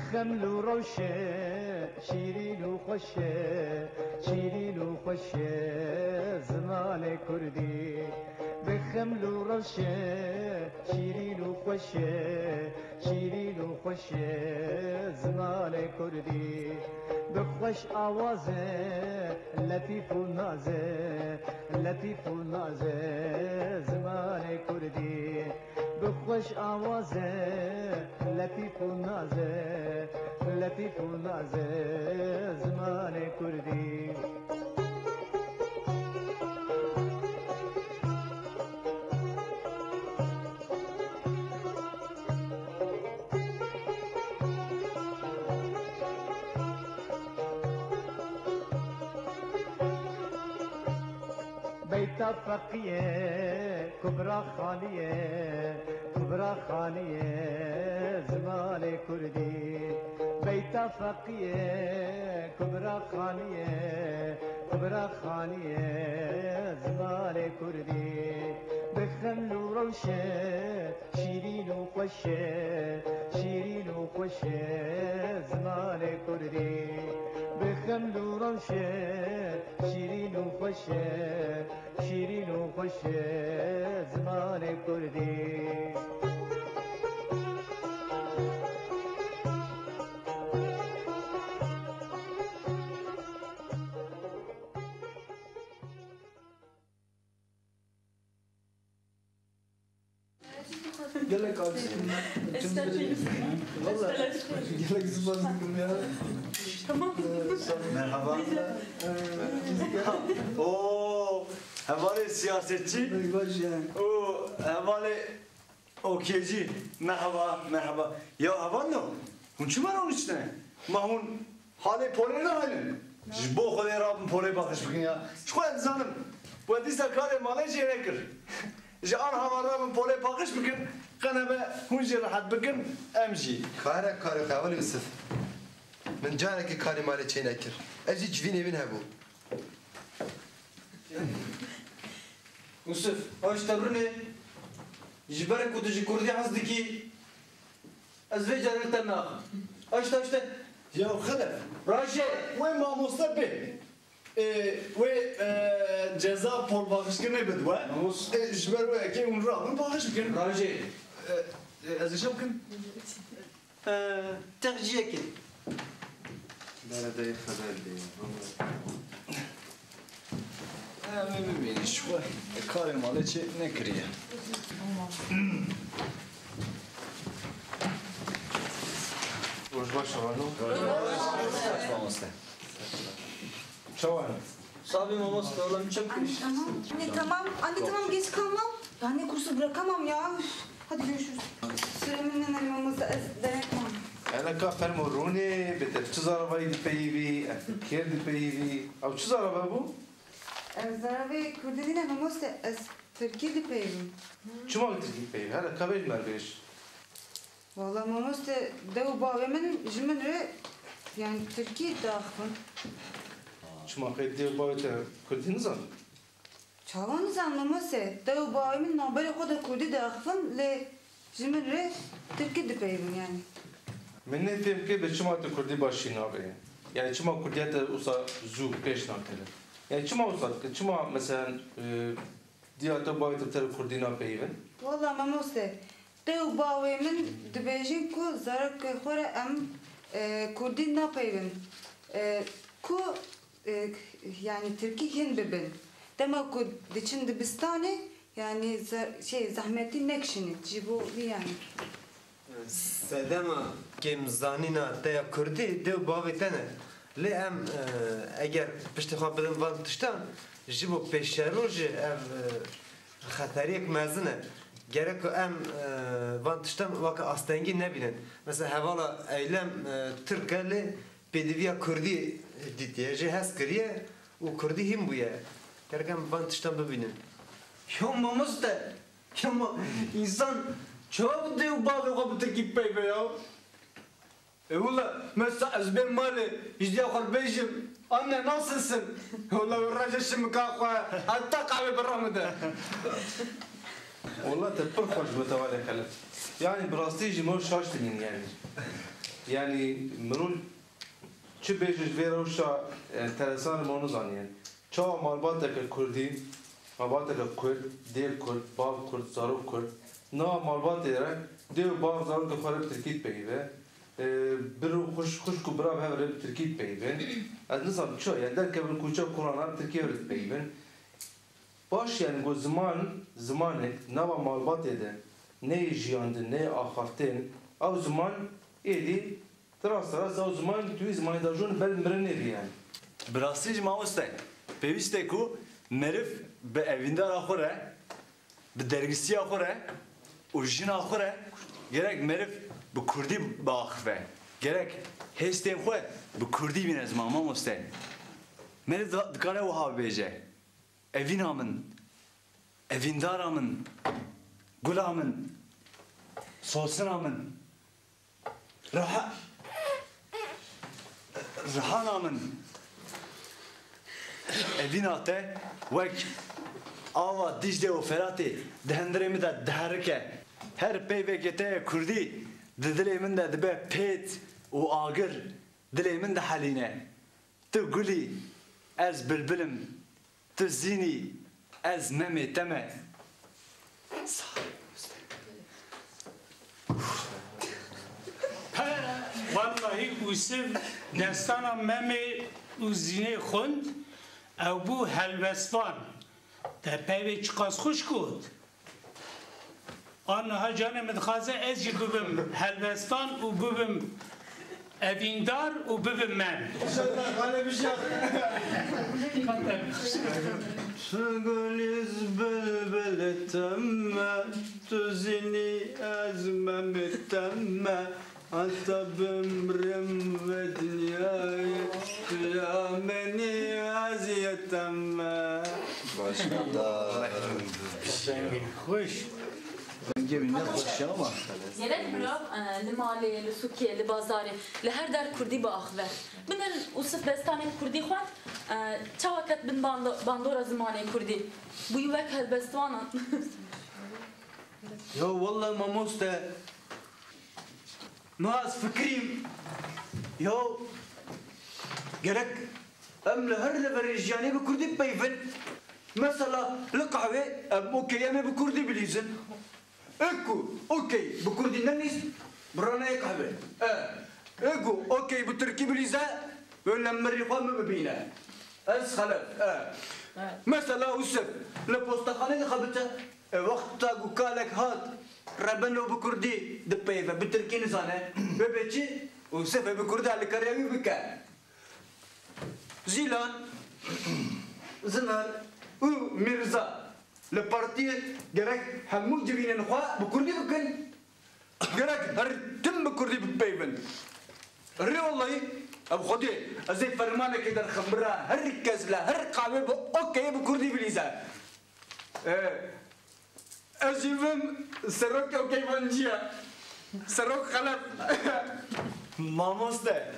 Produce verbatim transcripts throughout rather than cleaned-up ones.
Xeml û rewşe, şîrîn û xweş e, şîrîn û xweş e zimanê kurdî. Bi xeml û rewşe, şîrîn û xweş e, şîrîn û xweş e zimanê kurdî. Bi xweş awaze, letîf û naze, letîf û naze zimanê kurdî. Bi xweş awaze, letîf û naze, letîf û naze zimanê kurdî. Beyta Feqîye, Kubra Xanîye, Kubra Xanîye zimanê kurdî. Beyta Feqîye, Kubra Xanîye, Kubra Xanîye zimanê kurdî. Bi xeml û rewşe, şîrîn û xweş e, şîrîn û xweş e zimanê kurdî. Bi xeml û rewşe, şîrîn û xweş e, şîrîn û xweş e zimanê kurdî. Gelek aciz. Estağfurullah. Valla gelek spas dikim ya. Tamam. Merhaba. Oo, hevalê siyasetçi. Baş ya. Oo, hevalê okeyci. Merhaba, merhaba. Ya hevalno, hûn çima hûn içine? Ma hûn halê polê nahêlin. Ji bo Xwedê rabin polê paqij bikin ya. Ji xwe dizanim, we dîsa karê malê jê nekir. Ji an hava rabin polê paqij bikin, qenebe hûn jî rehet bikin, em jî. Kare, karê xwe, Welî Yusuf. Min carekê karê malê çê nekir. Ez jî civînê min hebû. Yusuf, aşte rûnê, ji ber ku tu ji kurdî hez dikî, ez vê carê li te naxim. Aşte, aşte. Ya Xelef. Raşê. Wê mamoste bê. Ê, wê, e, ceza polbaxişkirinê bidwe. Ê, ji ber wê yekê hûn rabin baxş bikin. Rajê. E, e, ez ê çi bikim? E, texciyekê. Beredeyê xeber dê. Em ê bimînin ji xwe. E, karê malê çê nekiriye. Roj baş, Şevano. Roj baş. Mamoste. Çawa ne? Sabî mamoste, oğlum çöp. Anne tamam. Anne tamam, anne tamam, geç kalmam. Yani kursu bırakamam ya. Üf, hadi görüşürüz. Süreminden mamoste, ez denek mam. Hele ka fermo rûnê, bê te çi zarava yî dipeyivî, ev kêr dipeyivî. Ew çi zarava bû? Ev zaravê kurdî nîne mamoste, ez tirkî dipeyivim. Çima tirkî dipeyivî? Hele ka bêj me bêj. Wala mamoste, dew û bavê min ji min re, yani tirkî diaxivin. Çima qey dê û bavê te kurdî nizanin? Çawa nizanin mamoste? Dew û bavê min navberê xwe de kurdî diaxivin, lê ji min re tirkî dipeyivin yani. Min nefêm kir bi çima tu kurdî baş jî nabêje. Yani çima kurdiya te wisa zû pêş nakeve? Yani çima wisa dike? Çima mesela, e, Diya te bavê te bi te re kurdî napeyivin? Wela mamoste, te û bavê min dibêjin ku zarokê xwe re em, e, kurdî napeyivin. E, ku, e, yani tirkî hîn bibin. Dema ku diçin dibistanê, yani ze-, şey, zehmetî nekişînin. Ji bo vî yani. Sedema kêmzanîna te ya kurdî dê û bavê te ne. Lê em, e, eger piştê xwe bidin van tiştan, ji bo pêşerojê ev, e, xeteriyek mezin e. Gerek ku em, e, van tiştan weke astengî nebînin. Mesela hevala Eylem, e, Tirk e lê pêdiviya kurdî dîtiye, jê hez kiriye û kurdî hîn bûye. Gerek em van tiştan bibînin. Yo mamoste, ya ma însan çawa bi dê û bavê xwe bi tirkî peyve ya? E wila, mesela ez bêm malê, ji diya xwe bêjim, "Anne, nasılsın?" Wila wê raje şimika xwe, heta qehwê bi re min de. Wila te pir xweş got hevalê Xelef. Yani bi rastî jî mirov şaş dibîn yani. Yani mirov çi bêje ji vê rewşa enteresan e mirov nizaniye. Çawa malbateke kurdî, malbateke kurd, dê kurd, bav kurd, zarok kurd, nava malbatê re dê û bav zarokê xwe re bi tirkî dipeyive. E, bir û xwişk, xwişk û bira bi hev re bi tirkî dipeyivin. Ez nizanim çi, yani derkevin kuçe kolana bi tirkî hev re dipeyivin. Baş, yani ku ziman, zimanek nava malbatê de neyê jiyandin, neyê axaftin, ew ziman êdî di rasterast ew ziman tu wî zimanê dajon ber mirinê bî yani. Bi rastî jî mamoste, pêwîst e ku meriv bi evîndara xwe re, bi dergîstiya xwe re û jina xwe re gerek meriv bi kurdî biaxive. Gerek hêstên xwe bi kurdî bîne ziman mamoste. Meriv da-, dikare wiha bibêje. Evîna min, evîndara min, gula min, sosina min, riha-, rihana min. Evîna te wek ava Dîcle û Feratê di hundirê min de diherike. Her peyvekê te ye kurdî di dilê min de dibe pêt û agir, dilê min dihelîne. Tu gul î, ez bilbil im. Tu zîn î, ez Memê te me. He, wellahî Ûsiv destana Memê û Zînê xwend, ew bû helbestvan. Te peyvê çiqas xweş got. A niha canê min dixwaze ez jî bibim helbestan û bibim evîndar û bibim Mem. Tu gulîz bilbil te me, tu zînî ez Memê te me. Heta bimrim vê dinyayê, tu ya min î, ez yê te me. Maşallah. Dengê wî ne xweş e ama. Gerek mirav, e, li malê, li sûkê, li bazarê, li her der kurdî biaxive. Bidin Ûsiv destanên kurdî xwend, e, çawa ket bin bando-, bandora zimanê kurdî. Bûyî wek helbestvanan. Ya welle mamoste, niha ez fikirîm, ya gerek em li her deverê jiyanê bi kurdî bipeyvin. Mesela li qehwê em okey em ê bi kurdî bilîzin. Ê ku okey bi kurdî nenîst, bi re neyê qehwê. E, ê ku okey bi tirkî bilîze, wê li mirî xwe min bibîne. Ez xelef, e. Mesela Ûsiv li postexanê dixebite. E, wexta ku kalek hat, rebeno bi kurdî dipeyve, bi tirkî nizane. Wê bê çi? Ûsiv ê bi kurdî alîkariya wî bike. Zîlan, Zinar û Mîrza li partiyê gerek hemû civînên xwe bi kurdî bikin. Gerek her tim bi kurdî bipeyvin. Rê wellahî, ev xwedê ez ê fermanekê derxim, bira her kes li her qawê bi okeyê bi kurdî bilîze. E, ez jî bim serokê okeyvanciya. Serok xelef. Mamoste,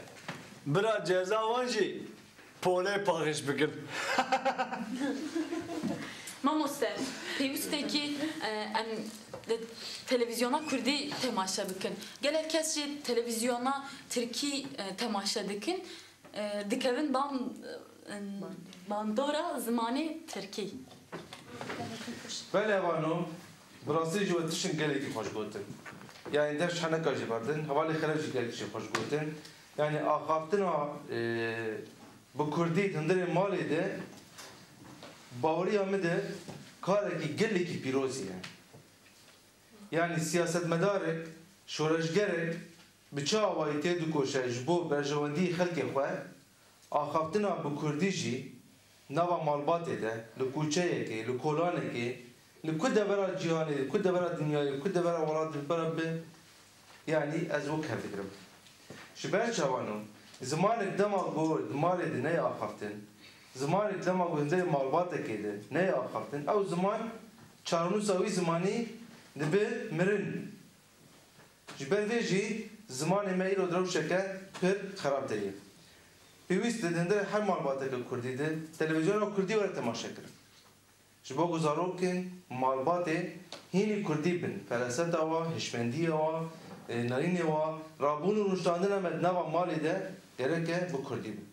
bira ceza wan jî polê paxîş bikin. Mamoste, pêwîstekî, e, em li televîzyona kurdî temaşe bikin. Gelek kes jî televîzyona tirkî, e, temaşe dikin, e, dikevin ban-, e, bandora zimanê tirkî. Belê vano, bi rastî jî we tiştin gelekî xweş gotin. Yanî dev ji heneka jî berdin, hevalê xelef jî gelekî jî xweş gotin. Yanî axaftina, e, bi kurdî di hundirê malê de, baweriya min de karekî gelekî pîrozî ye. Yanî siyasetmedarek, şoreşgerek bi çi awayî têdikoşe ji bo berjewendiyê xelkê xwe, axaftina bi kurdî jî nava malbatê de, li kuçeyekê, li kolanekê, li ku devera cîhanê, li ku devera dinyayê, li ku devera welatê bera bi, yanî ez wek hev digirim. Ji ber çawan o, zimanek dema ku di malê de neyê axaftin, zimanek dema ku hundirê malbatekê de neyê axaftin, ew ziman çarenûsa wî zimanî dibe mirin. Ji ber vê jî zimanê me îro di rewşeke pir xerab de ye. Pêwîst e di hundirê her malbateke kurdî de televîzyona kurdî were temaşe kirin. Ji bo ku zarokên malbatê Hînî kurdî bin, fereseta wa, hişmendiya wa, e, nerînê wa, rabûn û rûştandina me di nava malê de gereke bi kurdî bin.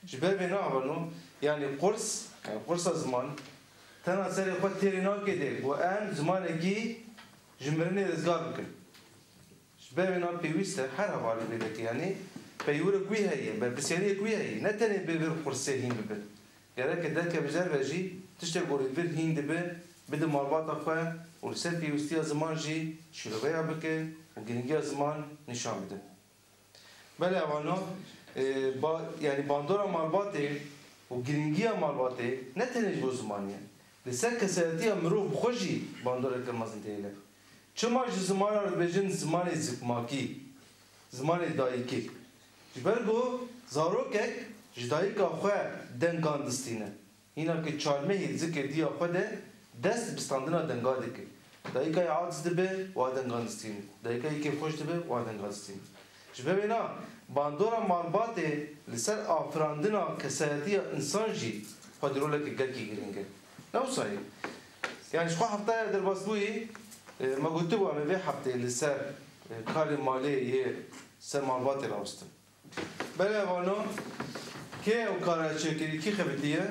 Ji ber vê navano, yanî qurs, yanî qursa ziman, tena serê xwe têrê nake de ku em zimanekî ji mirinê rizgar bikin. Ji ber vê nan pêwîst e her hevalî vê deke, yanî peywirek wî heye, berpirsiyariyek wî heye, ne tenê bê vir qursê hîn bibe. Gereke derkeve jer ve jî tiştek ku li vir hîn dibe, bide malbata xwe û li ser pêwîstiya ziman jî şîroveya bike û girîngiya ziman nîşan bide. Belê evano, e, ba-, yanî bandora malbatê û girîngiya malbatê ne tenê ji bo zimanê ye. Li ser kesayetiya mirov bi xwe jî bandoreke mezin tê hêle. Çima ji zimanan re dibêjin zimanê zikmakî, zimanê dayikê? Ji ber ku zarokek ji dayika xwe dengan distîne. Hîna ke çar mehî di zikê diya xwe de dest bi standina denga dike. Dayika yê aciz dibe, wa dengan distîne. Dayika yê kêfxweş dibe, wa dengan distîne. Ji ber vê na bandora malbatê li ser afirandina kesayetiya însan jî xwedî roleke gelkî girîng e. Ne wisa ye? Yanî ji xwe heftaya derbasbûyî, e, me gotibû em ê vê heftê li ser, e, karê malê yê ser malbatê rawestin. Belê vano, kê ew kara çêkirî, kî xebitiye?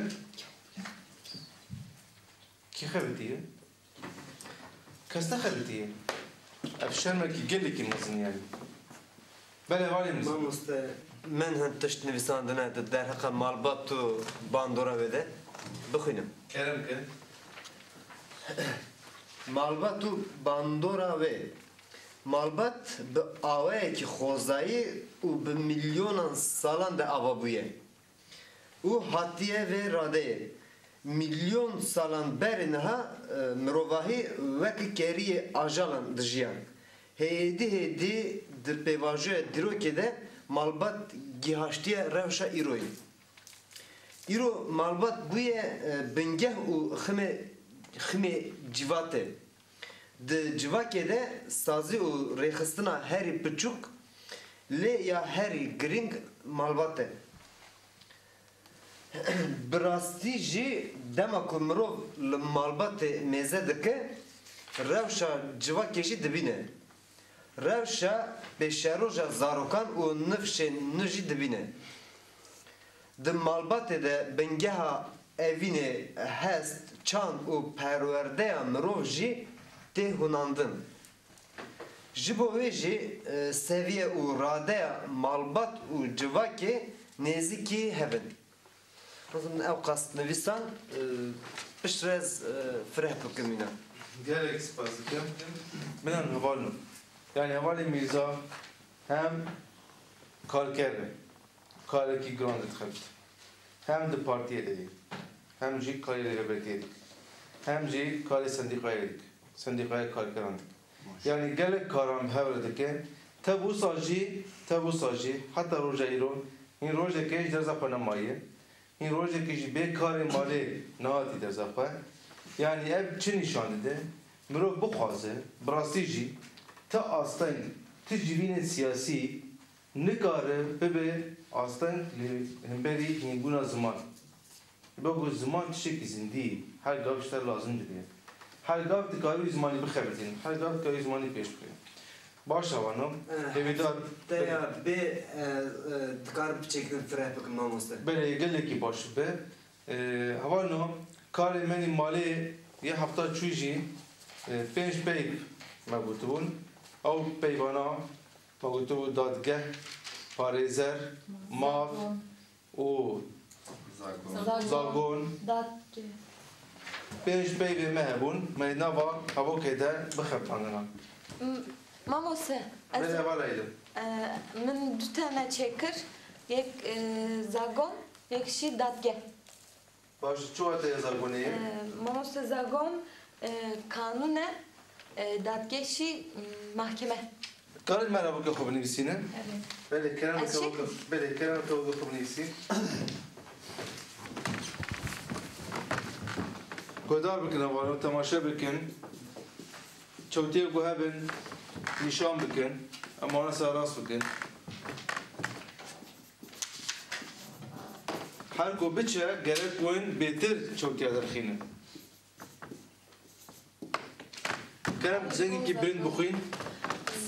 Kî xebitiye? Kes nexebitiye. Ev şermekî gelekî mezin yanî. Belê, valê min. Mamoste, min hin tişt nivîsandine di derheqa malbat û bandora wê de. Bixwînim. Kerem ke. Malbat û bandora wê. Malbat bi awayekî xwezayî û bi milyonan salan de ava bûye û hatiye vê radeyê. Milyon salan berê niha, e, mirovahî weke keriyê ajalan dijiya. Hêdî hêdî di pêvajoya dîrokê de malbat gihaştiye rewşa îroyê. Îro malbat bûye, e, bingeh û ximê, ximê civate. Di civakê de sazî û rêxistina herî piçûk lê ya herî girîng malbat e. Bi rastî jî dema ku mirov li malbatê mêze dike, rewşa civakê jî dibîne. Rewşa pêşeroja zarokan û nifşên nû jî dibîne. Di malbatê de bingeha evînê, hest, çand û perwerdeya mirov jî tê hûnandin. Ji bo wê jî, e, seviye û radeya malbat û civakê nêzîkî hev in. Lazim ew qas nivîsan, e, piştre ez, e, fireh bikim mîna. Gelek spas dikim. Min em heval in. Yanî hevalê Mîrza hem karker e. Karekî giran dixebit. Hem di partiyê de ye. Hem jî karê rêvebertiyê dike. Hem jî karê sendîqayê dike. Sendîqaya karkeran dike. Yanî gelek karan bi hev re dike. Tev wisa jî, tev wisa jî, heta roja îro, hîn rojekê ji derza xwe nemaye. Hîn rojekê jî bê karê malê nehatî derza xwe. Yanî ev çi nîşan dide? Mirov bixwaze, bi rastî jî, ti asteng, ti civînên siyasî nikare bibe asteng li hemberî hînbûna ziman. Ji bo ku ziman tiştekî zindî ye, her gav ji te lazim dibe. Her gav dikarî wî zimanî bixebitînin, her gav dikarî wî zimanî pêş bixînin. Baş e, wano, eh, hêvîdar te ya bê, eh, eh, dikar biçêkirin fireh bikin, mamoste. Belê, gelekî baş be. Eh, hevalno, karê menî malê yê hefta çû jî, eh, pênc peyv me gotibûn. Ew peyvana me gotibû dadgeh, parêzer, mav, û Zagon. Zagon. Zagon. Dadgeh. Pênc peyvê me hebûn, me nava hevokê de bixebitandina. M-, mamoste, ez, belê, heval Eylem. E, min du tane çêkir, yek, e, zagon, yek jî dadgeh. Baş, çi wate ye zagonê? E, mamoste, zagon, e, kanûn e, e, dadgeh jî, m, mahkeme. Karê me re bike xwe binivîsîne. Evet. Belê, kerem bike. Açık. Bike, belê, kerem bike bike xwe binivîsî. Guhdar bikin hevalno, temaşe bikin. Çewtiyê ku hebin, nîşan bikin. Em wana serast bikin. Her ku biçe, gerek win bêtir çewtiya derxînin. Kerem, dengekî bilind bixwîn.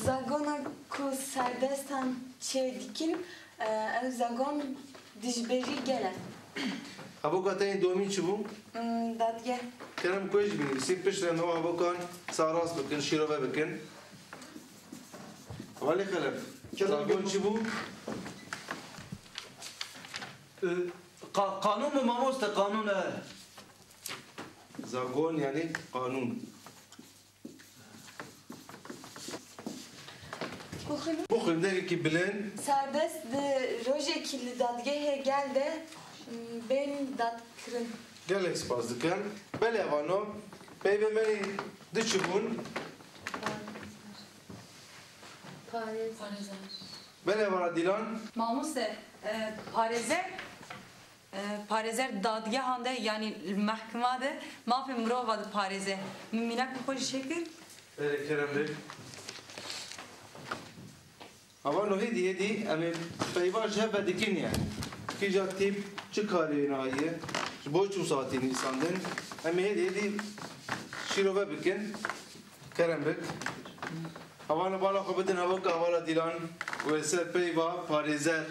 Zagona ku serdestan çê dikin, e, ew zagon dijberî gel e. Havoka te yên domîn çi bû? Hmm, dadgeh. Kerem, ku jî binivîsî, piştre em ew havokan sarast bikin, şîrove bikin. Hevalê Xelef, kerem, zagon çi bû? E, qa-, qanûn mu mamoste, qanûn e? Zagon yani qanûn. Bixwîn. Bixwîn, dengekî bilind. Serdest di rojekî li dadgehê gel de, m, bên dadkirin. Gelek spas dikim. Belê vano, peyvê me yê di çi bûn? Parêzer. Belê vana Dîlan. Mamoste, e, parêzer E, parêzer dadgehan de, yanî li mehkima de mafê mirova diparêze. Min mînak bi xwe jî çêkir. Belê, kerem be. Ama no hêdî hêdî em ê peyva ji hev ve dikin yani. Kîja tîp çi karê naye, ji bo çi wisa hatî nivîsandin. Em ê hêdî hêdî şîrove bikin. Kerem bik. Hevalno bala xwe bidin hevoka hevala Dîlan û li ser peyva parêzer.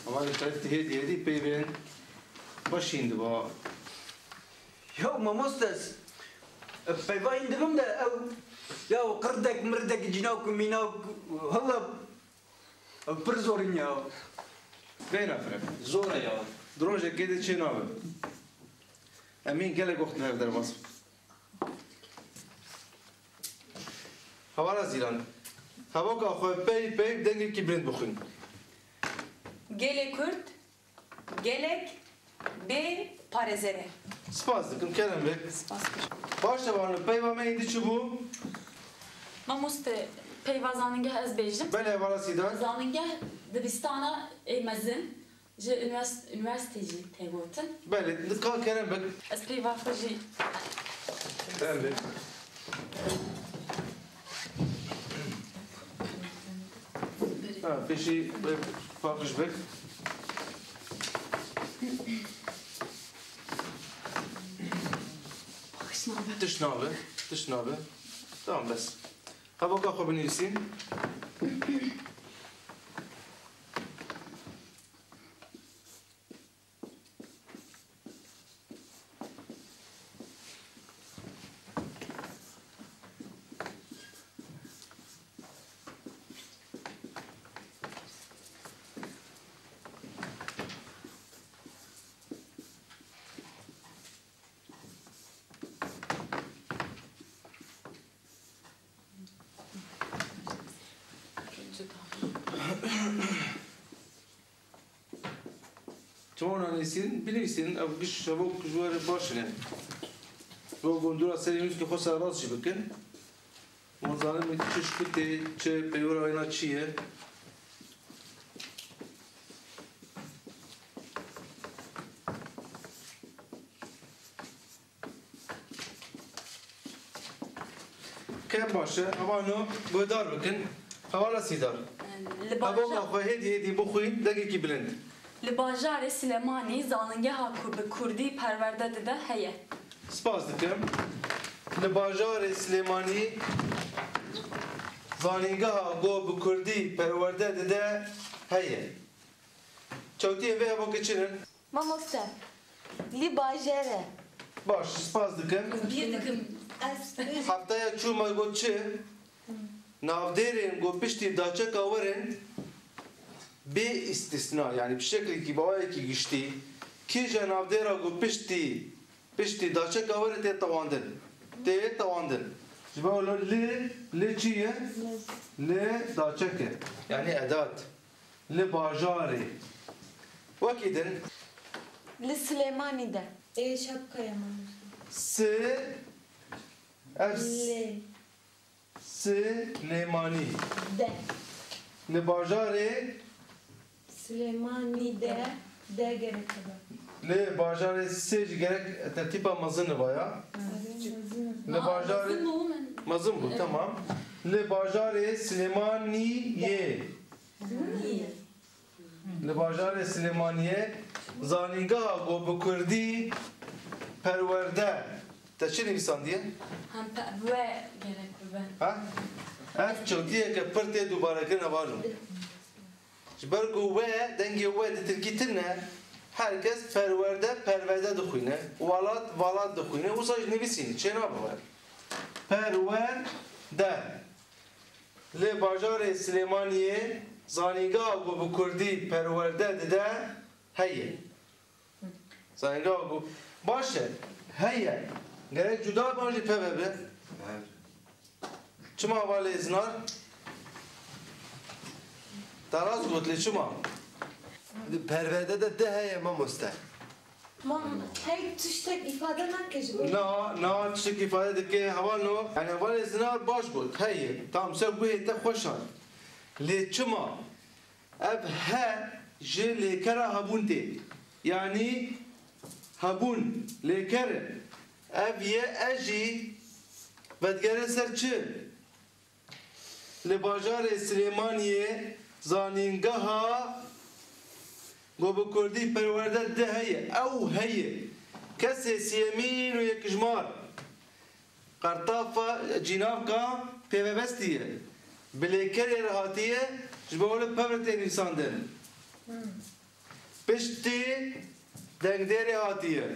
Ama li te hêdî hêdî peyvên xweş hîn diba. Ya mamostes, peyva hîn dibim de ew, ya qirdek mirdek cînak û mînak hila ew pir zor in ya. Bêne firem. Zor e ya. Di rojekê de çê nabe. Em hîn gelek wext li hev derbas bin. Hevala Zîlan, hevoka xwe pey pey dengekî bilind bixwîn. Gelê Kurd, gelek bê parêzer e. Spas dikim, kerem be. Spas dikim. Baş e, vano peyva me êdî çi bû? Mamoste, peyva zanîngeh ez bêjim. Belê, hevala Sîdar. Zanîngeh dibistana ê mezin. Ji univers-, unîversîtê jî tê gotin. Belê, nika kerem bik. Ez peyva xwe jî. Kerem bik. Ha, pêşî paqij bik. Paqij nabe. Tişt nabe, tişt nabe. Tamam, bes. Hevoka xwe binivîsîn. Çima wana nivîsîn? Binivîsîn, ev giş hevok ji we re baş in. Ro gondura serê nûskê xwe sererast jî bikin. Wan zanin min çi şkutê, çi peywira wêna çi ye. Ke baş e, hevano guhdar bikin. Hevala Sîdar. Li Hevoka bajar- xwe hêdî hêdî bixwîn, dengekî bilind. Li bajarê Silêmanî zanîngeha ku bi kurdî perwerde dide heye. Spas dikim. Li bajarê Silêmanî zanîngeha ku bi kurdî perwerde dide heye. Çewtiyên vê hevokê çi ne? Mamoste, li bajêr e. Baş, spas dikim. Bîr dikim. Ez Heftaya çû me got çi? Navdêrên ku piştî daçeka werin bê îstîsna, yani bi şeklekî bi awayekî giştî, kîje navdêra ku piştî, piştî daçeka werin tê tewandin. Tê tewandin. Ji ber wilo li, li çi ye? Li daçek e. Yani edat. Li bajarê. Wekî din. Li Silêmanî de. Ê şapkaya mamoste. Si, ev s-, Lê. Silêmanî. De. Li bajarê. Silêmanî de, de gerek hebe. Lê bajarê sê jî gerek tertîpa mezin niba ya. Erê, mezin e. Li bajarê mezin bû, temam. Li bajarê Silêmaniyê. Nîye. Li bajarê Silêmaniyê. Zanîngeha ku bi kurdî perwerde, te çi nivîsandiye? Hem pe we gerek bibe. Ha? Ev çotiyeke pir tê dubarekirin hevalno. Ji ber ku we, dengê we di tirkî tune, her kes perwerde, perverde dixwîne, welat, valat dixwîne, wisa jî nivîsîn, çê nabe we. Perwerde. Li bajarê Silêmaniyê zanîngeha ku bi kurdî perwerde dide heye. Zanîngeha ku baş e, heye. Gerek cuda be an jî peve be. Çima hevalê Zinar? Te rast got lê çima? Di perverde de di heye mamoste. Mam, hey tiştek îfade nake ji bo. Na, na tiştek îfade dike hevalno. Yani hevalê Zinar baş got. Heye. Tam ser guhê te xweş hat. Lê çima? Ev he ji lêkera hebûn tê. Yanî hebûn, lêker e. Ev ye e jî vedigere ser çi? Li bajarê Silêmaniyê zanîngeha ku bi kurdî perwerde di heye. Ew heye. Kesê siyemîn û yekjimar. Qertafa cînavka pêvebestî ye. Bi lêkerê re hatiye, ji bo li pevre tê nivîsandin. Piştî dengdêrê hatiye.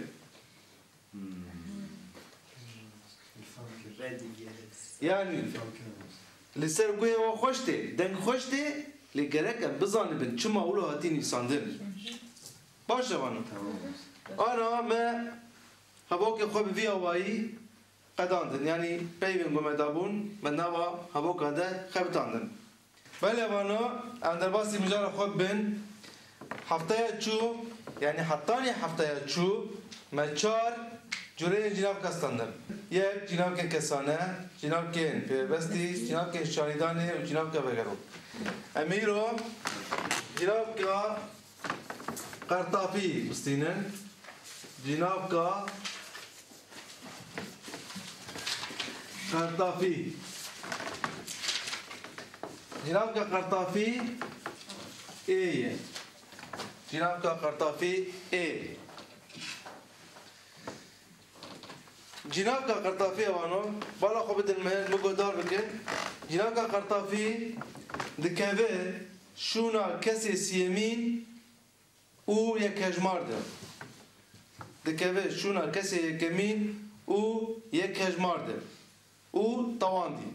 Yanî li ser guhê wan xweş tê, deng xweş tê, lê gerek em bizanibin çima wilo hatî nivîsandin. Baş e vano. Ana me hevokê xwe bi vî awayî qedandin. Yanî peyvên ku me dabûn, me nava hevoka de xebitandin. Belê vano, em derbasî mijara xwe bibin. Hefteya çû, yanî hetanî hefteya çû, me çar cureyên cînavka standin. Yek, cînavkên kesane, cînavkên pêvebestî, cînavkên şanîdanê û cînavka vegero. Em îro cînavka Qertafî bistînin. Cînavka Qertafî. Cînavka Qertafî ê ye. Cînavka Qertafî ê. Cînavka Qertafî evano, bala xwe bidin min, min guhdar bikin. Cînavka Qertafî dikeve şûna kesê siyemîn û yekhejmar de. Dikeve şûna kesê yekemîn û yekhejmar de. Û tewandî.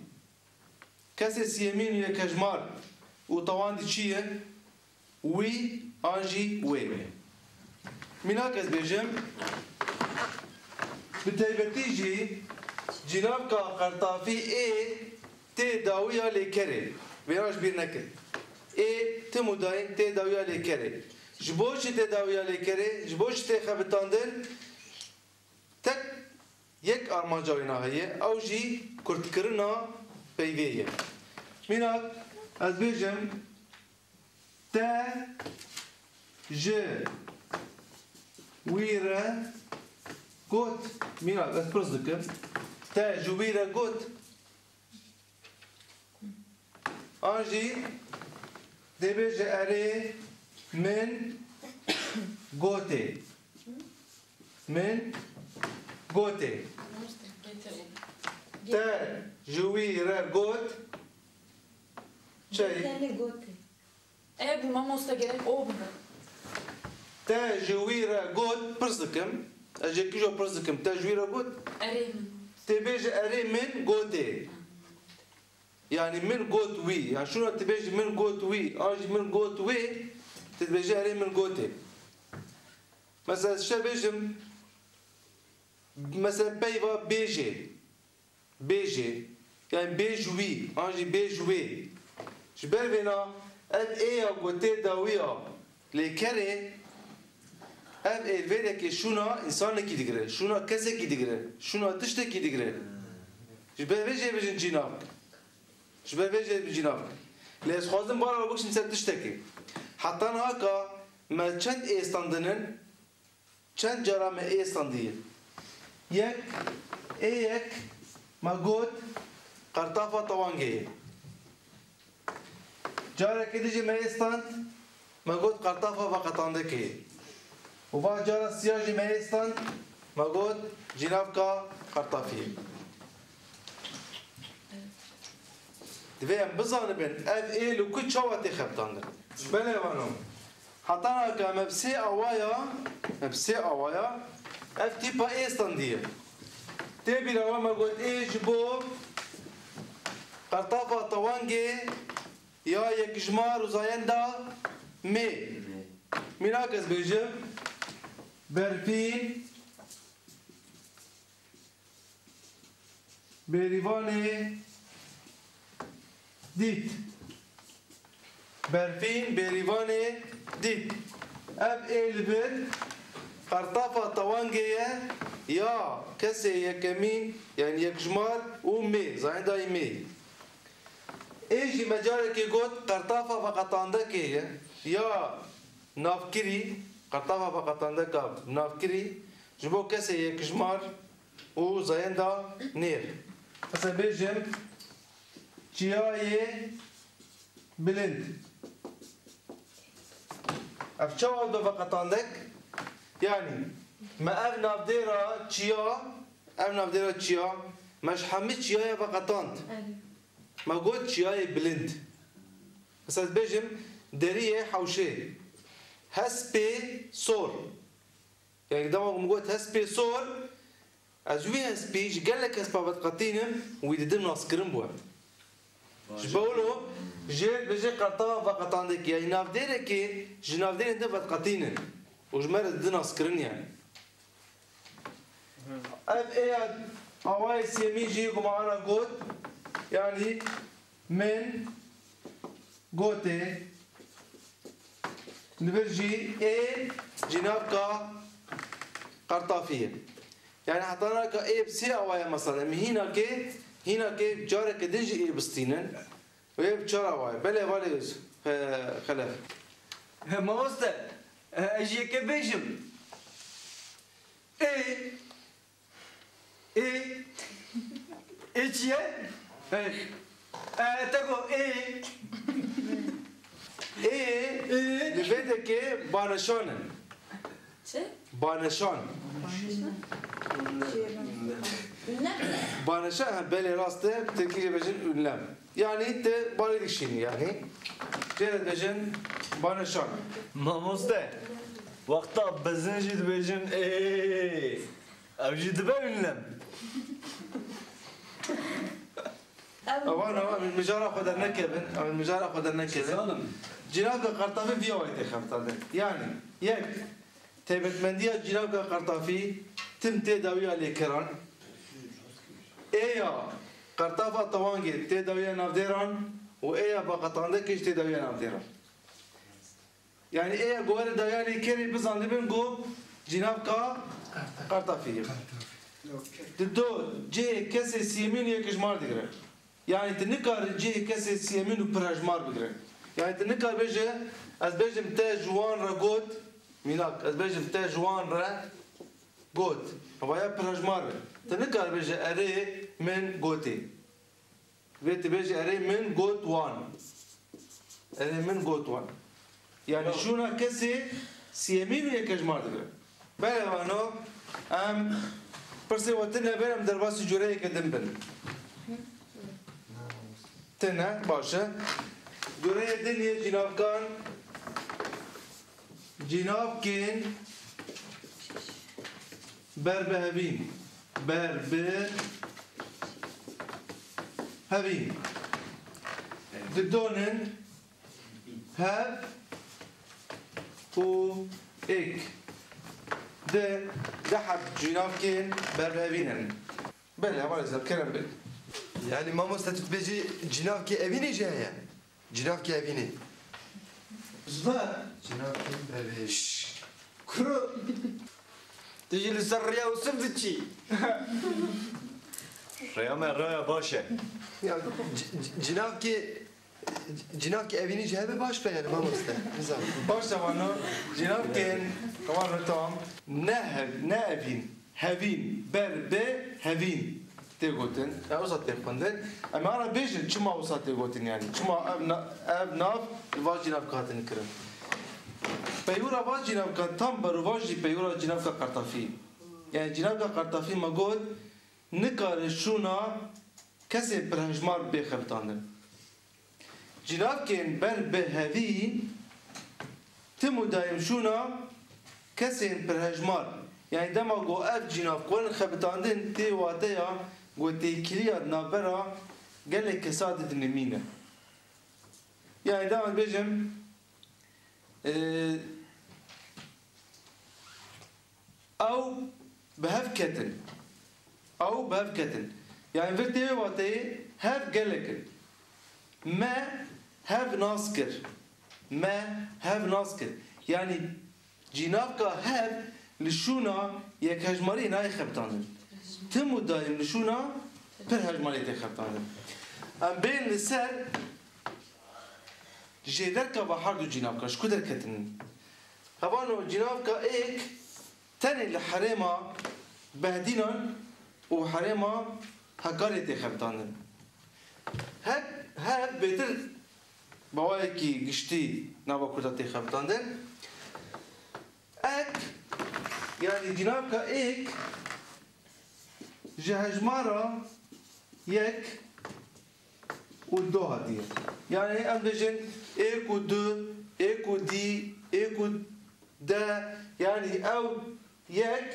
Kesê siyemîn û yekhejmar û tewandî çi ye? Wî an jî wê. Mînak ez bêjim, bi taybetî jî cînavka Qertafî ê tê dawiya lêkerê. Vêya ji bîr nekin. Ê tim û dayîn tê dawiya lêkerê. Ji bo çi tê dawiya lêkerê? Ji bo çi tê xebitandin? Tek yek armanca wêna heye, ew jî kurtkirina peyvê ye. Mînak, ez bêjim, te ji wî re got, mînak, ez pirs dikim, te ji wî re got, An jî dê bêje erê min gotê. Min gotê. Te ji wî re got. Çey? Tenê gotê. E, bu mamoste gerek o bibe. Te ji wî re got, pirs dikim. Ez ji kîjo pirs dikim. Te ji wî re got. Erê min. Tê bêje erê min gotê. Yani min got wî. Yani şuna tu bêjî min got wî, an jî min got wê, tu dibêjî erê min gotê. Mesela şe bêjim, mesela peyva bêjê, bêjê, yani bêj wî, an jî bêj wê. Ji ber vêna ev ê ya gotê dawiya lêkerê, ev êrvêrekê şûna însanekî digire, şûna kesekî digire, şûna tiştekî digire. Ji ber vê jê bêjin cînavk. Ji ber vê jê bêjin cînavk. Lê ez xwazim bala bikişim ser tiştekê. Heta niha ka me çend ê standin in, çend cara me ê standiye. Yek, ê yek me got qertafa tewangê ye. Carekê din jî me ê stand, me got qertafa veqetandekê ye. Û va cara siya jî me êstand, me got cînavka qertafiyê. Divê em bizanibin ev ê li ku çawa tê xebitandin. Belê vano. Hetana ke me bi sê awaya, me bi sê awaya ev tîpa êstandî ye. Tê bîra we me got ê ji bo qertafa tewangê ya yekjimar û zayenda mê. Mînak ez bêjim, berfîn, bêrîvanê dît. Berfîn, bêrîvanê dît. Ev ê li vir qertafa tewangê ye ya kesê yekemîn, yani yekjimar û mê, zayendayî mê. Ê jî me carekê got qertafa veqetandekê ye ya navkirî, qertafa veqetandeka navkirî ji bo kesê yekjimar û zayenda nêr. Mesela bêjim çiyayê bilind. Ev çawa do veqetandek? Yani me ev navdêra çiya, ev navdêra çiya, me ji hemî çiyaya veqetand. Erê. Me got çiyayê bilind. Mesela ez bêjim deriyê hewşê. Hespê sor. Yani dema ku min got hespê sor, ez wî hespî ji gelek hespa vediqetînim, wî didim naskirin bû. Ji bo wilo jê dibêje qertafa veqetandekê, yani navdêrekê ji navdêrên din vediqetînin. Û ji me re didin naskirin yani. Ev ê ya awayê sêmîn jî ku me ana got, yani min gotê, li vir jî ê cînavka qertafî ye. Yani hetana ka ê bi sê awaya mesela, em hînakê, hînakê careke din jî ê bistînin. Wê bi çar awayê. Belê, valê, e, Xelef. He, mamoste, e, ez jî yekê bêjim. Ê, ê, ê çi ye? E, e, te got ê. Ê, ê, li vê dekê baneşan in. Çi? Baneşan. Baneşan. Ünlem. Baneşan, ha, belê rast e, tirkî jê bêjin ünlem. Yani te balê dikişînî yani. Jê re dibêjin baneşan. Mamoste, wexta bizin jî dibêjin ê. Ev jî dibe ünlem. Evan, evan, mijara xwe dernekevin, evan, mijara xwe dernekevin. Zalim. Cînavka qertafî vî awayî tê xebitandin. Yani, yek, taybetmendiya cînavka qertafî tim tê dawiya lêkeran. Ê ya qertafa tewangê tê dawiya navdêran û ê ya veqetandekê jî tê dawiya navdêran. Yani ê ya ku were dawiya lêkerê bizanibin ku cînavka qertafî ye. Di do cihê kesê siyemîn û yekijmar digire. Yani tu nikare cihê kesê siyemîn û pirhejmar bigire. Yani tu nikare bêje, ez bêjim te ji wan re got, mînak, ez bêjim te ji wan re got. Ev ya pirhejmar e. Tu nikare bêje erê min gotê. Vê tu bêjî erê min got wan. Erê min got wan. Yani şûna kesê siyemîn û yekejmar dibe. Belê vano, em pirsê we tune be, em derbasî cureyeke din bin. Tune, baş e. Cureyê din yê cînavkan, cînavkên ber bi hevîn. Ber bi hevîn. Didonin hev û êk. Di, di heb cînavkên ber bi hevîn in. Belê, hevalê zeb, kerem be. Yani mamoste tu dibêjî cînavkê evînê jî heye? Cînavkê evînê. Zda. Cînavkê evînê. Şşş. Kuro. Tu jî li ser rêya Ûsif diçî. Rêya me rêya baş e. Ya, c-, c-, cînavkê, cînavkê evînê jî hebe baş be yani mamoste. Nizam. Baş e vano, cînavkên, tamam, tamam. Ne hev-, ne evîn. Hevîn, ber bi hevîn tê gotin. Ya wisa tê xwendin. Em ana bêjin çima wisa tê gotin yani. Çima ev na-, ev nav li va cînavka hatin kirin. Peywira van cînavkan tam berovajî peywira cînavka Qertafî. Yani cînavka Qertafî me got, nikare şûna kesên pirhejmar bê xebitandin. Cînavkên ber bi hevî tim û daîm şûna kesên pirhejmar. Yani dema ku ev cînav ku werin xebitandin tê wateya ku têkiliya di navbera gelek kesa de dinimîne. Yani dema dibêjim, e, Ew bi hev ketin. Ew bi hev ketin. Yani vir tê wê wateyê hev gelek in. Me hev nas kir. Me hev nas kir. Yani cînavka hev li şûna yekhejmariyê nayê xebitandin. Tim û daîm li şûna pirhejmariyê tê xebitandin. Em bên li ser jêderka va her du cînavka ji ku derketin. Hevano cînavka êk tenê li herêma Behdînan û herêma Hekarê tê xebitandin. Hek, hev bêtir bi awayekî giştî nava Kurda tê xebitandin. Ek, yani cînavka êk ji hejmara yek û du hatiye. Yani em dibêjin êk û du, êk û dî, êk û de, yani ew yek,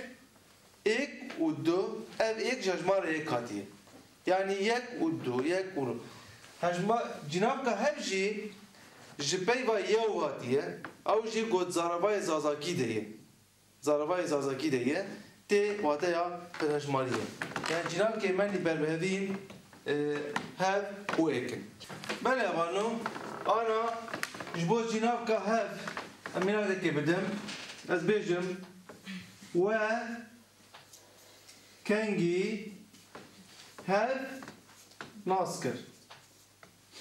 êk û du, ev êk ji hejmara yek hatiye. Yani yek û du, yek û du. Hejma-, cînavka hev jî ji peyva yew hatiye, ew jî got zaravayê zazakî de ye. Zaravayê zazakî de ye, tê wateya pirhejmariyê. Yani cînavkê me nî berbihevîn, e, hev û êk in. Belê vano, ana ji bo cînavka hev, em mînakekê bidim, ez bêjim, we kengî hev nas kir.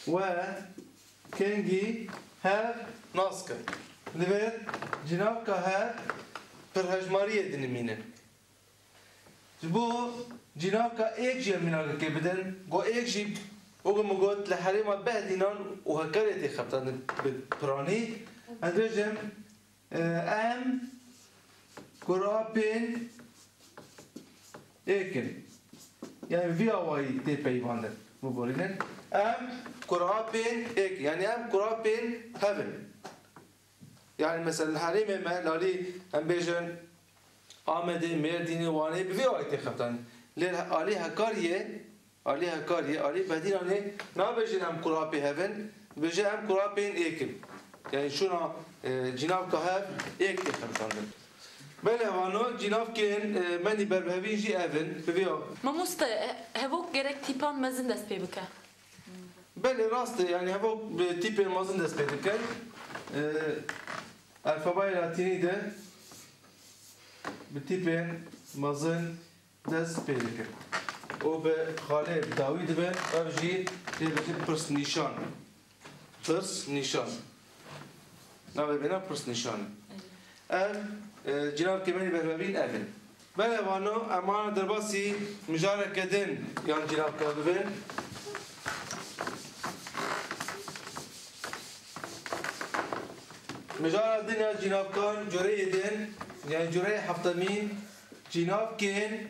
We kengî hev nas kir. Li vir cînavka hev pirhejmariyê dinimîne. Ji bo cînavka êk jî em mînakekê bidin, go êk jî weke min got li herêma Behdînan û Hekarê tê xebitandin bi piranî. Ez dibêjim, e, em kurapên êk in. Yani vî awayî tê peyvandin. Biborînin. Em kurapên êk in. Yani em kurapên hev in. Yani mesela li herêmê me, li alî em bêjin Amedê, Mêrdînê, Wanê bi vî awayî tê xebitandin. Lê alî Hekariyê, alî Hekariyê, alî Bedînanê nabêjin em kurapê hev in, dibêje em kurapên êk in. Yani şûna, e, cînavka hev êk tê xebitandin. Belê vano cînavkên, e, me nî berbihevîn jî ev in. Bi vî aw- Mamoste, he-, hevok gerek tîpan mezin dest pê bike. Belê rast e, yani hevok bi tîpên mezin dest pê dikin. E, alfabayê latînî de bi tîpên mezin dest pê dikin. Û bi xalê dawî dibe, ev jî tê bêjin pirsnîşan. Pirsnîşan. Navê vêna pirsnîşan e. Ev, e, cînavkê me nî berbihevîn ev in. Belê vano, em ana derbasî mijareke din yan cînavka bibin. Mijara din ya cînavkan, cureyê din, yani cureyê heftemîn, cînavkên,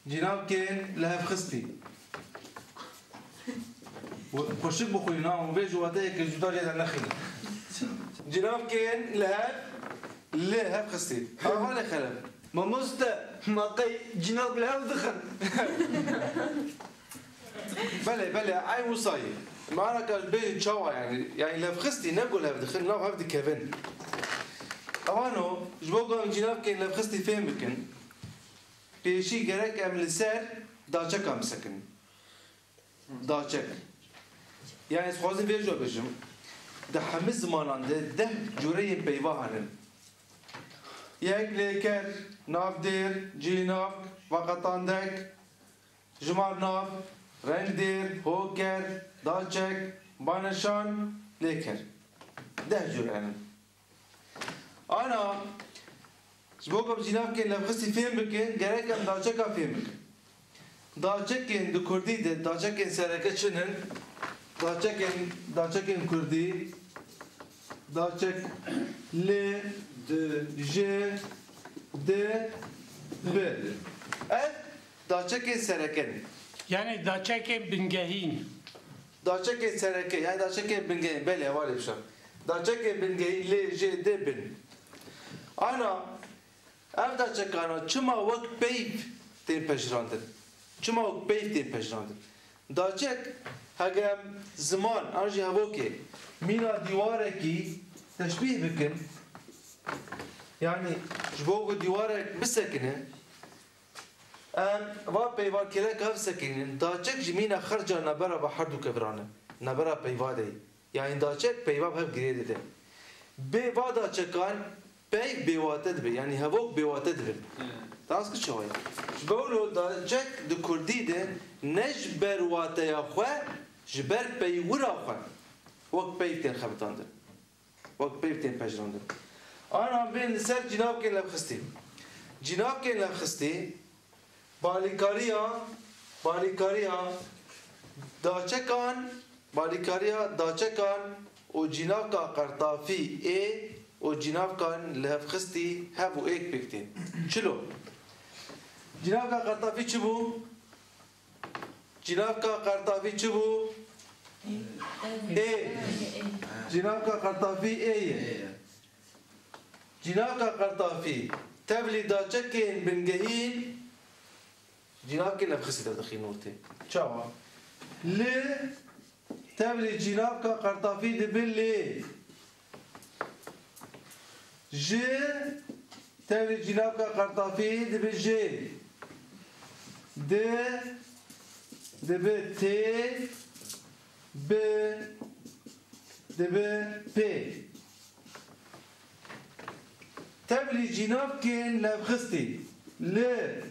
cînavkên lihevxistî. Xweşik bixwînin, ha, hûn vê ji wateyeke cuda jê dernexînin. Cînavkên lihev, lihevxistî. Ava lê xelef. Mamoste, ma qey cînav bi hev dixin? Belê, belê, eyn wisa ye. Mana ka bêjin çawa yani? Yani levxistî ne ku lev dixin, nav hev dikevin. Evano, ji bo ku em cînavkên levxistî fêm bikin, pêşî gerek em li ser daçekan bisekinin. Daçek. Yani ez xwazim vê jî bêjim. Di hemî zimanan de deh cureyên peyva hene. Yek lêker, navdêr, cînavk, veqetandek, jimarnav, rengdêr, hoker, daçek, baneşan, lêker. Deh cure hene. Ana, ji bo ku em cînavkên levxistî fêm bikin, gerek em daçeka fêm bikin. Daçekên di kurdî de, daçekên sereke çi ne? Daçekên, daçekên kurdî, Daçek li, ji, di, bi. Ev daçekên sereke ne. Yani daçekên bingehîn. Daçekên sereke, yani daçekên bingehîn, belê, hevalê bişar. Daçekên bingehîn li, ji, di, bin. Ana, ev daçekana çima wek peyv tên pejirandin? Çima wek peyv tên pejirandin? Daçek, hege em ziman an jî hevokê mîna dîwarekî teşbîh bikin, yanî ji bo ku dîwarek bisekine, em va peyva kêleka bisekinînin, daçek ji mîna xerca nabera va her du keviran e, nabera peyva de ye. Yanî daçek peyva bi hev girê dide. Bê va daçekan peyv bêwate dibe, yanî hevok bêwate dibe. Hı. Te nas kir çawa ye? Ji bo wilo daçek di kurdî de ne ji ber wateya xwe, ji ber peywira xwe wek peyv tên xebitandin. Wek peyv tên pejirandin. Ana bên li ser cînavkên levxistî. Cînavkên levxistî Balîkariya, balîkariya daçekan, balîkariya daçekan û cînavka qertafî ê û cînavkan lihevxistî hev û êk pêk tên. Çilo? Cînavka qertafî çi bû? Cînavka qertafî çi bû? Ê. Cînavka qertafî ê ye. Cînavka qertafî tevlî daçekên bingehîn, cînavkê levxistî derdixîn ortê. Çawa? Li tevlî cînavka qertafî dibe lê. Ji tevlî cînavka qertafî dibe jê. Di dibe tê, bi dibe pê. Tevlî cînavkên levxistî li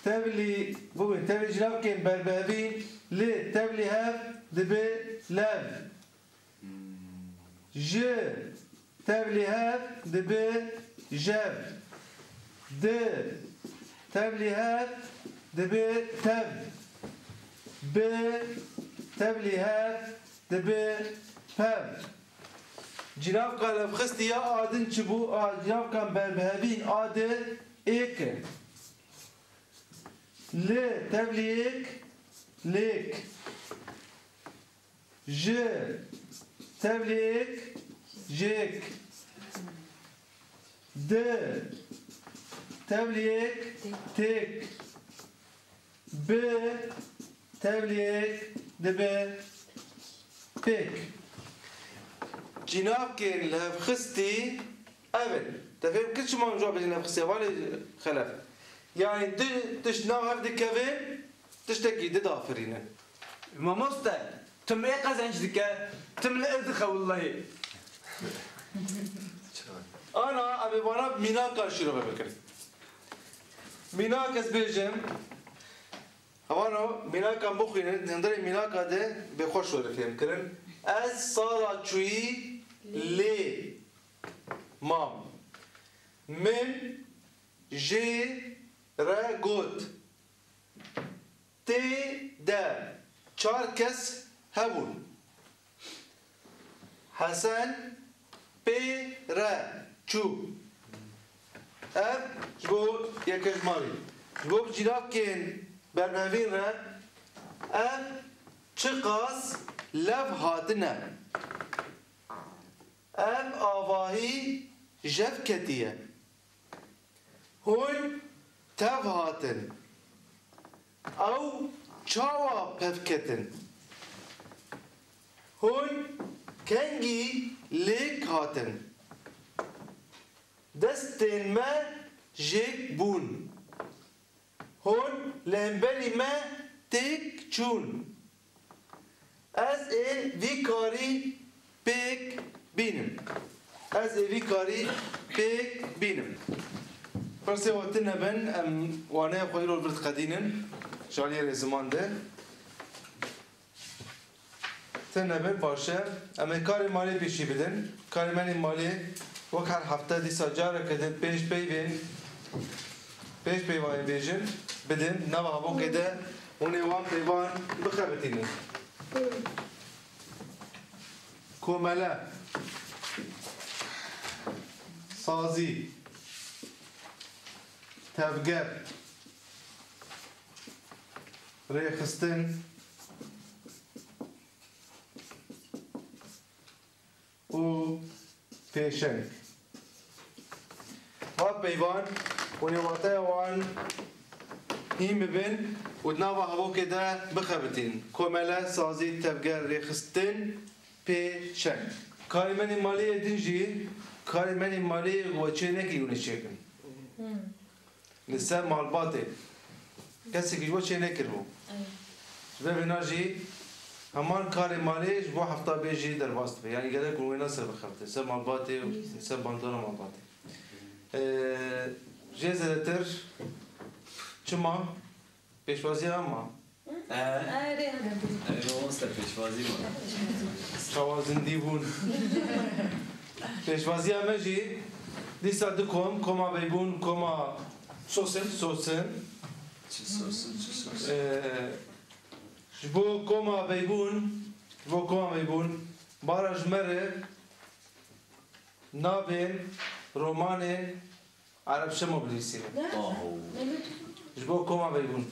tevlî, bûbin, tevlî cînavkên berbihevî li tevlî hev dibe lev. Ji tevlî hev dibe jev. Di tevlî hev dibe tev. Bi tevlî hev dibe pev. Cînavka levxistî ya a din çi bû? A, cînavkan berbihevîn a di êk e. Li tevlî êk, lêk. Ji tevlî êk, jêk. Di tevlî êk, têk. Bi tevlî êk dibe pêk. Cînavkên lihevxistî ev in. Te fêm kir çima em ji wan bêjin lihevxistî? Hevalê Xelef. Yanî du tişt nav hev dikevin, tiştekî di dafirînin. Mamoste, tim ê qezenc dike, tim li ir dixe willahî. Ana, em ê vana mînaka şîrove bikin. Mînak ez bêjim, hevano mînakan bixwînin, di hundirê mînaka de bê xweş were fêhm kirin. Ez sala çûyî lê mam. Min jê re got. Tê de çar kes hebûn. Hesen pê re çû. Ev ji bo yekejmarî. Ji bo cînakên bernevîn re ev çiqas lev hatine. Ev avahî jev ketiye. Hûn tev hatin. Ew çawa pev ketin? Hûn kengî lêk hatin? Destên me jêk bûn. Hûn li hemberî me têk çûn. Ez ê vî karî pêk bînim. Ez ê vî karî pêk bînim. Pirsê we tune bin, em waneya xwe îro li vir diqedînin, ji aliyê rêziman de. Tune bin, baş e. Em ê karê malê pêşî bidin. Karê me malê wek her hefte dîsa careke din pênc peyvên, pênc peyva ê bêjin, bidin. Nava hevokê de hûn ê wan peyvan bixebitînin. Komele. Sazî, tevger, rêxistin û pêşeng. Va peyvan hûn ê wateya wan hîn bibin û di nava hevokê de bixebitîn. Komele, sazî, tevger, rêxistin, pêşeng. Karê menê malê yê din jî, karê menê malê yê we çê nekirî hûn ê çêkin. Li ser malbatê. Kesekî ji we çê nekiribû. Ji ber vêna jî heman karê malê ji bo hefta bê jî derbas dibe. Yanî gerek hûn wê ne ser bixebite. Ser malbatê û ser bandora malbatê. Ee, jê zêdetir çima? Pêşwaziya me. Ee? Erê, hadi. Erê, mamoste, pêşwazî me. Çawa zindî bûn. Pêşwaziya me jî dîsa du kom, koma Beybûn, koma Sosin. Sosin. Çi sosin, çi sosin? Ee, ji bo koma Beybûn, ji bo koma Beybûn, bara ji me re navên romanên Ereb Şemo binivîsîne. Aho. Ji bo koma Beybûn.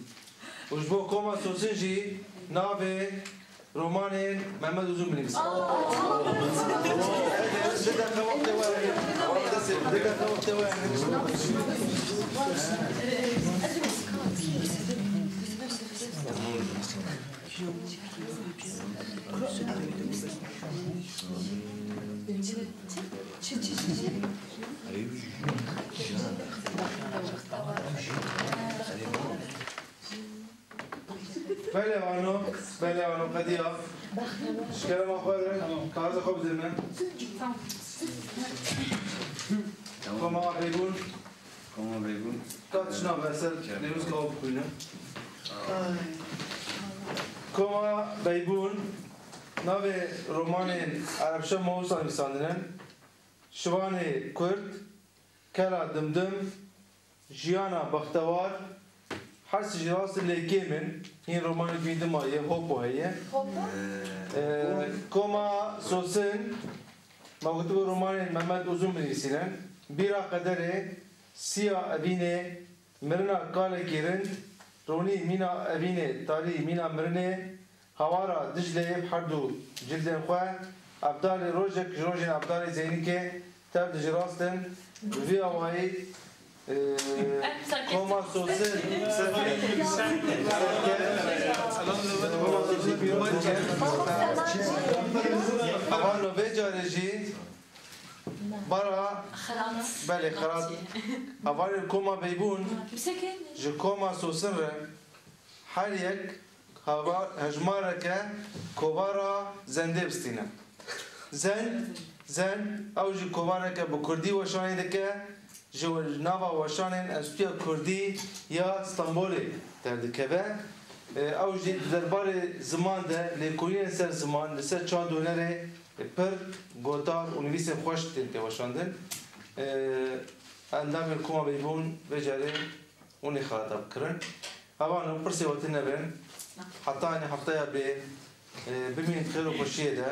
Û ji bo koma Sosin jî navê romanên Mehmet Uzun binivîsîne. Di deqa wextê we hene. Di deqa wextê we hene. Belê ano, belê ano, qediya. Ji kerema xwe re, kaxeza xwe bide min. Koma Beybûn. Koma Beybûn. Ka tişna be ser, nêwîska ew bixwîne. Koma Beybûn, navê romanên Ereb Şemo wisa nivîsandine: Şivanê Kurd, Kela Dimdim, Jiyana Bextewar, Her Sicî Rast Lê Kêm In, hîn romanê bîn dima ye, Hopo heye. Hopo? Ee, Koma Sosin, me gotibû romanên Mehmet Uzun binivîsîne, Bîra Qederê, Siya Evînê, Mirina Kalekî Rind, Ronî Mîna Evînê, Tarî Mîna Mirinê, Hawara Dicleyê bi her du cildên xwe, Evdalê Rojek ji rojên Evdalê Zeynikê tev di ji rast in. Bi vî awayî, e, Koma Sosin, Koma Sosin pîroz dike. Hevalno vê carê jî bara Xelat. Belê, Xelat. Hevalên Koma Beybûn ji Koma Sosin re her yek hava-, hejmareke kovara Zendê bistîne. Zend, Zend, ew jî kovareke bi kurdî weşanê dike, ji nava weşanên Enstitûya Kurdî ya Stenbolê derdikeve. E, ew jî di derbarê ziman de lêkolînên ser ziman, li ser çand û hunerê pir gotar û nivîsên xweş tên tê weşandin. E, endamên Koma Beybûn vê carê hûn ê xelata bikirin. Hevalno, pirsê we tune bin. Heta, yanî, hefteya bê, e, bimînin xêr û xweşiyê de.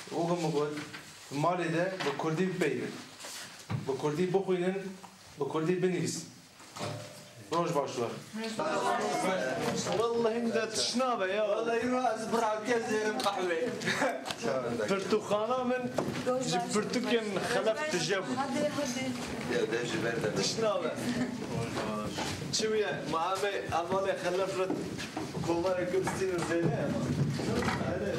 Weke min got, malê de bi kurdî bipeyivin. Bi kurdî bixwînin, bi kurdî binivîsin. Roj baş we. Wellahî min de tişna be ya. Wellahî min ez bi rehetiyê zêrim qehwê. Pirtûkxana min ji pirtûkên xelef tije bû. Hadi, hadi. Tişna be. Çi bûye? Ma em ê hevalê xelef re kovarê gul stînin zêde. Hadi.